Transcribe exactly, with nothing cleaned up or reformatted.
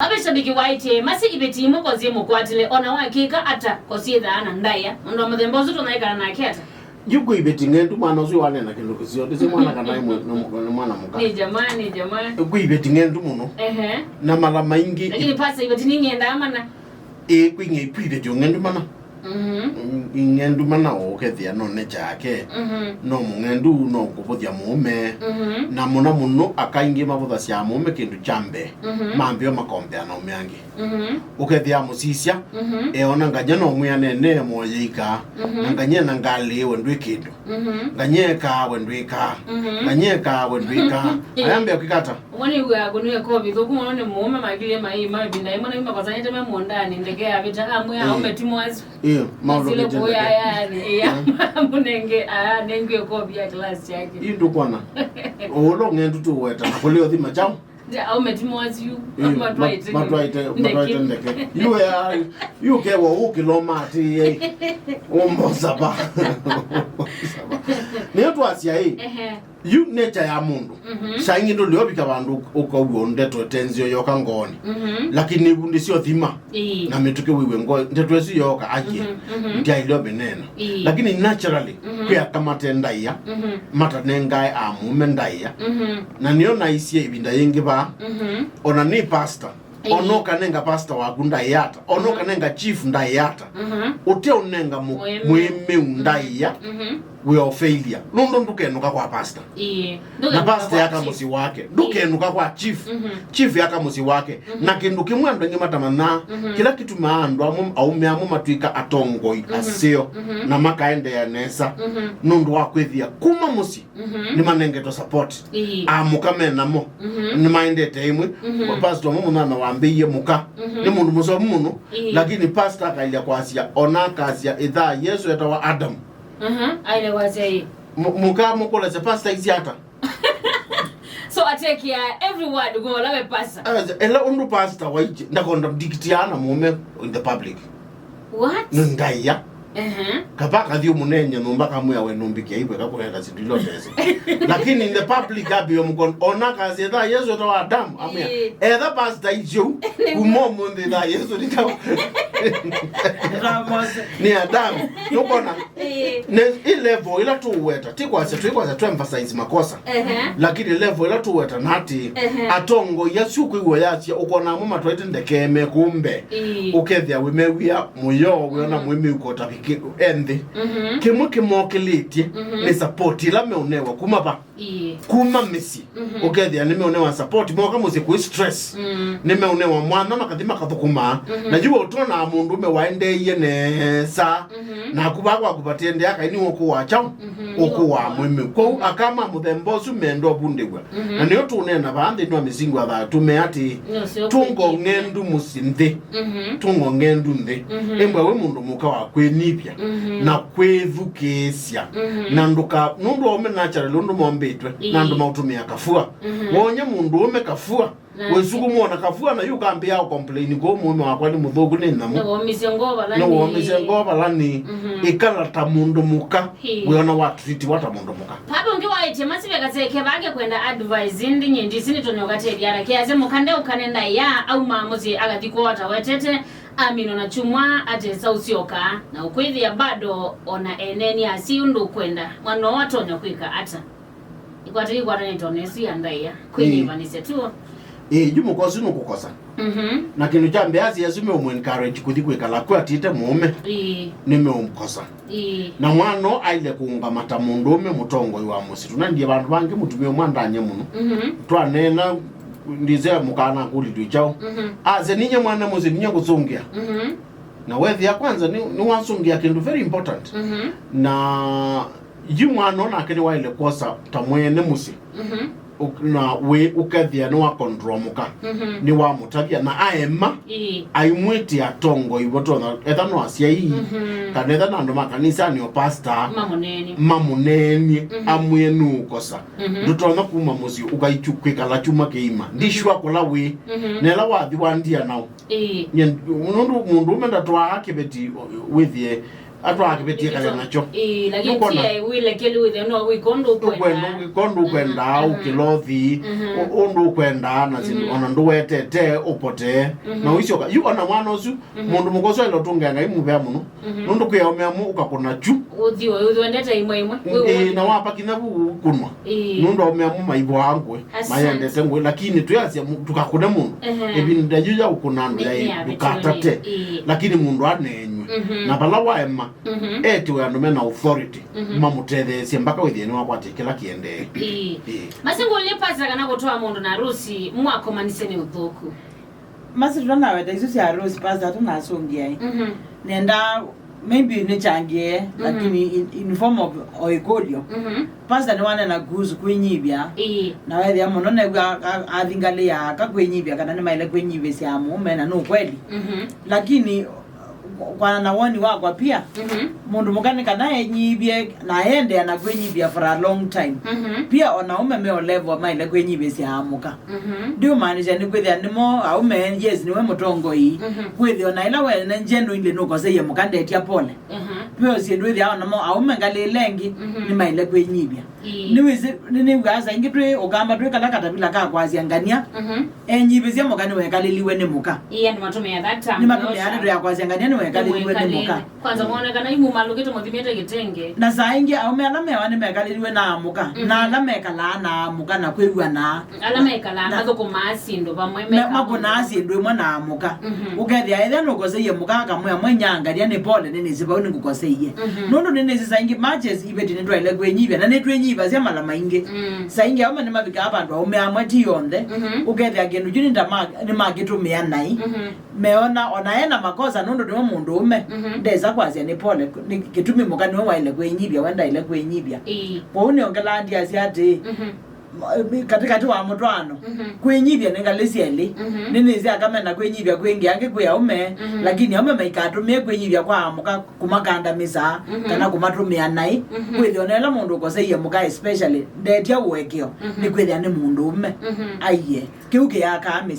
Abe shabiki waĩtye, masi iveti imwe kosi mũkwatĩle, ona wakĩka ata kosi ĩthaa na ndaĩa. Ũndũ wa mũthemba ũsu tũnaĩkana nake ata? Yu kwĩ iveti ng'endu mwana ũsu wanena kĩndũ kĩseo, ndĩsĩ mwana kana nĩ mwe-, nĩ mwe-, nĩ mwana mũka. Nĩ jamaa, nĩ jamaa. Kwĩ iveti ng'endu mũno. Ehe. Na mala maingĩ. Lakini pasa iveti nĩng'endaa mana. Ĩĩ, kwĩ ng'e-, kwĩ iveti ng'endu mana. Mhm. Ng'endu mana ũkethĩa no nature yake. Mhm. No mũng'endu, no kũvũthya mũũme. Mhm. Na mũno mũno, aka aingĩ mavũthasya mũũme kĩndũ kya mbee. Mhm. Mambĩo makombea na ũme angĩ. Mhm. Ũkethĩa mũsisya, mhm, eona ngany'a no mwĩanene moyeika. Mhm. Na ngany'a na ngalĩĩwe ndwĩ kĩndũ. Mhm. Ngany'a ekaa we ndwĩkaa. Mhm. Ngany'a ekaa we ndwĩkaa. Ayambĩa kwĩka ata? Ũmwe nĩw'aa kũnw'a ĩkovi thũku mũno nĩ mũũme makilye maĩima ĩvinda ĩmwe na yu makosanyĩte me mũũndanĩ, ndeke yavĩta, amwĩa, eh, aume ti mwasu. Ĩĩ, maũndũ asile kũya kĩtendeke. Yaani, ĩya, mm, mũnenge, aa, nengwe ĩkovi ya class yake. Yu ndũkwona? Ũũla ũng'endu tũweta, na kũlĩ ũthima kyaũ? Nja, aume ti mwasu yu. Ĩĩ, matwaĩte, ma-, matwaĩte, ndeke, matwaĩte ndeke. Yu ya, yu kewa ũkĩloma atĩ, ũmbosava. Nĩyo twasya ĩ. Ehe. Yu nature ya mũndũ. Mhm. Saa ingĩ ndũlĩovika vandũ ũkauw'a ndeto ĩte nzeo yoka ngoonĩ. Mhm. Lakini nĩvundĩsye ũthima. Ĩĩ. Na mĩtũkĩ wĩw'e ngoo, ndeto ĩsu yooka akie. Mhm, mhm. Ndyaĩle ũmĩneena. Ĩĩ. Lakini naturally, mhm, kwĩ aka mate ndaĩa, mhm, matanengae amũme ndaĩa. Mhm. Na nĩyo naisye ĩvinda yĩngĩ vaa, mhm, ona nĩ pastor, ĩĩ, ona ũkanenga pastor waku ndaĩa ata, ona, mhm, ũkanenga chief ndaĩa ata, mhm, ũteũnenga mũ-, mũĩmĩu, mũĩmĩu ndaĩa, mhm, wĩ o failure. Nũndũ ndũkenũka kwa pastor. Ĩĩ. Na ndũkenũka pastor kwa aka chief. Mũsyĩ wake. Ĩĩ. Ndũkenũka kwa chief. Mhm. Chief aka mũsyĩ wake. Mhm. Na kĩndũ kĩmwe andũ aingĩ matamanyaa, mhm, kĩla kĩtumaa andũ amwe, aũme amwe matw'ĩka atongoi, mhm, aseo, mhm, na makaendeea nesa, mhm, nũndũ wa kwĩthĩa kuma mũsyĩ, mhm, nĩmanengetwe support. Ĩĩ. Amũka me namo. Mhm. Nĩmaendete ĩmwe. Mhm. Pastor ũmwe mũnana wambĩie mũka. Mhm. Nĩ mũndũ mũsomu mũno. Ĩĩ. Lakini pastor akaĩlya kwasya, ona akasya, ĩthaa Yesũ etawa Adam. Mhm. Aile kwasya ĩ. Mũ-, mũka mũkũlasya, pastor aisye ata? So atekea every word kwa ũla we pastor. Asa, ela ũndũ pastor waitye, ndakonda ndikitiana mũme in the public. What? Nĩ ndaĩa. Ehe. Kapa kathi ũmũneenye nyũmba kamwĩa we nũmbĩkĩa iwe kakũnenda sindu ilo mbesa. Lakini in the public ambĩo mũkono, ona kazi etha Yesu etawa Adam, amwĩa, ĩĩ, etha pastor icio, kuma ũmũnthĩ etha Yesu nĩ Adam. Nĩ Adam. Nũkona? Ĩĩ. Ne, i level ila tũweta, ti kwasya, twi kwasya tũ emphasize makosa. Ehe. Lakini level ila tũweta na ati, ehe, atongoi asu kwĩw'a yasya, ũkona amwe matwaĩte ndeke me kumbe. Ĩĩ. Ũkethĩa wĩmewia mũyo, wĩona, mm, mwĩmĩuko ta viki enthi. Mhm. Kĩmwe kĩmokĩlĩtye, mhm, nĩ support ila meũnewa kuma va? Ĩĩ. Kuma mĩsyĩ. Mhm. Ũkethĩa nĩmeũnewa support, moka mũsyĩ kwĩ stress. Mm. Nĩmeũnewa mwana makathi makathũkũma. Mhm. Na yu ũtona mũndũme waendeeie nesa. Mhm. Naku vaa kwaku vatiendea kai nĩ ũkũwa kyaũ? Mhm. Ũkũwa mwĩmĩu. Kwoou, mhm, aka ma mũthemba ũsu menda ũvundĩw'a. Mhm. Na nĩyo tũneena vaa nthĩnĩ wa mĩsingo ya thayũ, tũmea atĩ, nĩsyo tũngong'endu mũsyĩ nthĩ. Mhm. Tũngong'endu nthĩ. Mhm. Ĩmbwa wĩ mũndũ mũka wa kwĩnyivya, mhm, na kwĩthukĩĩsya. Mhm. Na ndũka, nũndũ aũme naturally ũndũ mombĩtwe, na andũ, ĩĩ, maũtũmĩa kafua. Mhm. Wonya mũndũũme kafua, na wĩsukumwa na kafua, na yu ũkambĩĩa ũcomplain kũu mũũme wakwa nĩ mũthũku nĩ nyamu. Nĩwoomisye ngoo vala nĩ. Nĩwoomisye ngoo vala nĩ. Mhm. Ĩkala ta mũndũ mũka. Hĩ. Wĩona wa treatiwa ta mũndũ mũka. Vava ũngĩ waĩtye masive kaseke vake kwenda advice, ĩndĩ nyie ndisi nĩtonya ũkatethya arake asya mũka ndeũkane ndaĩa, auma mũsyĩ akathi kwoo atawetete, amina na kyumwa atesa ũsyoka, na ũkwĩthĩa bado ona eneni asi ũndũ ũkwenda, mwana ũũ atonya kwĩka ata? Ikwata ikwatanĩte ona ĩsu ya ndaĩa. Ĩĩ. Kwĩnyĩvanĩsya tu. Ĩĩ, yu mũka ũsu nũkũkosa. Mhm. Na kĩndũ kya mbee, asyai asu meũmũ encourage kũthi kwĩkala kw'o atĩte mũũme. Ĩĩ. Nĩmeũmũkosa. Ĩĩ. Na mwana ũũ aile kũũngama ta mũndũũme mũtongoi wa mũsyĩ. Tũnendie vandũ vangĩ mũtumĩa ũmwe andany'a mũno. Mhm. Twaneena, ndĩsĩ mũka nakũlilw'e kyaũ. Mhm. Asya, ninyie mwene mũsyĩ, ninyie ngũsũngĩa. Mhm. Na wethĩa kwanza nĩ, nĩwasũngĩa kĩndũ very important. Mhm. Na yu mwana ũũ nake nĩwaĩle kwosa ta mwene mũsyĩ. Mhm. Ũ-, na wĩ ũkethĩa nĩwa control mũka. Mhm. Nĩwamũtavya na aema, ĩĩ, aimwĩtĩa atongoi vo tona, etha no asyai, mhm, kana etha na andũ ma kanisanĩ o pastor, mamũneenie, mamũneenie, mhm, amwĩe nũũkosa. Mhm. Ndũtonya kuma mũsyĩ ũkaikyu kwĩkala kyumwa kĩima. Mhm. Ndisua kũla wĩ. Mhm. Na ĩla wathi wandia nao. Ĩĩ. Nye, nũndũ mũndũũme ndatwaa kĩveti, wĩthĩe Atwaa kĩvĩtie kale nakyo. Ĩĩ, lakini Nũkwona? Ti wĩlekeli wĩthĩa no wĩka ũndũ ũkwenda. Ũkwenda, ũkwenda, ũndũ ũkwendaa, ũkĩlothi, ũ- ũndũ ũkwendaa na syĩndũ, ona ndũwetete ũpotee. Na ũisyoka. Yu ona mwana ũsu, mũndũ mũka ũsu aĩle ũtũngĩa Ngai mũvea mũno. Nũndũ kwĩ aũme amwe ũkakũna kyu. Ũthi ũthi wendete imwe imwe. Wĩ Ĩĩ, na wona. Wapa kinya vu kũnwa. Ĩĩ. Nũndũ aũme amwe maivwaa ngũĩ, Asante. Mayendete ngũĩ, lakini twĩasya mu- tukakũne mũndũ. Ehe. Ĩvinda yu ya ũkũna andũ Nĩ- yaĩ nĩ ya ndũkatate. Ĩĩ. Lakini mũndũ aneenywe. Na vala waema, etiwe andũ mena authority, mamũtetheesye mpaka wĩthĩe nĩwakwatya kĩla kĩendee. Ĩĩ. Ĩĩ. Masengũlye pastor kana kũtwaa mũndũ na arusi mwakomanisye nĩ ũthũku. Masi tũtanaweta isu sya arusi, pastor atanasũngĩa ĩ. Nenda maybe nĩchangie, lakini in, in form of oikolio. Pastor nĩwanena kuhusu kwĩnyivya. Ĩĩ. Na wethĩa mũno new'a a- athingalĩaa aka kwĩnyivya kana nĩmaĩle kwĩnyivĩsya mũũme, na nĩ ũkweli. Lakini kwana na woni wakwa pia, mũndũ mũka nĩ kana enyivye na aendea na kwĩnyivya for a long time. Pia ona aũme me o level maĩle kwĩnyivĩsya amũka. Ndiũmaanisya nĩkwĩthĩa nĩmo aũme, yes, nĩwe mũtongoi. Kwĩthĩa ona ĩla wene genuinely nũkoseie mũka ndetya pole. Ve o syĩndũ ĩthĩawa namo aũme ngalĩ ĩla ĩngĩ nĩmaĩle kwĩnyivya. Ĩĩ. Nĩwĩsĩ, nĩ- nĩw'aa saa ingĩ twĩ ũkamba twĩ kala katavila ka kwasya ngania. Enyivĩsya mũka nĩwekalĩliwe nĩ mũka. Ĩĩ, andũ matũmĩaa that term. Nĩmatũmĩaa ndeto ya kwasya ngania nĩwekalĩliwe nĩ mũka. Kwanza mwonekana imumalũkĩte mũthimĩte kĩtenge. Na saa ingĩ aũme ala mewa nĩmekalĩliwe na amũka, na ala mekalaa na amũka na kwĩw'anaa. Ala mekalaa mathũkũmaa syĩndũ vamwe. Makũnaa syĩndũ ĩmwe na amũka. Ũkethĩa ethĩa nũkoseie mũka akamwĩa mwe nyangania nĩ pole nĩnĩsĩ vau nĩngũkoseie. Nũndũ nĩnĩsĩ saa ingĩ matches iveti nĩtwaĩle kwĩnyivya na nĩtwĩnyivasya mala maingĩ. Saa ingĩ aũme nĩmavikaa vandũ aũme amwe ti onthe. Ũkethĩa kĩndũ kyu nĩmakĩtũmĩa naĩ. Meona ona ena makosa nũndũ nĩwe mũndũũme, ndesa kwasya nĩ pole, nĩ kĩtumi mũka nĩwe waĩle kwĩnyivya, we ndaĩle kwĩnyivya. Kwoou nĩongelaa ndiasya atĩĩ, katikati wa mũtwaano, kwĩnyivya nĩ ngalĩ syelĩ. Nĩnĩsĩ aka mena kwĩnyivya kwĩngĩ angĩ kwĩ aũme, lakini aũme maikatũmĩe kwĩnyivya kwa amũka kũmakandamĩsaa kana kũmatũmĩa naĩ. Kwĩthĩa ona ĩla mũndũ ũkoseie mũka especially ndetya ũekeo, nĩkwĩthĩa nĩ mũndũũme. Aiye, kĩu kĩyakaa mĩsyĩ.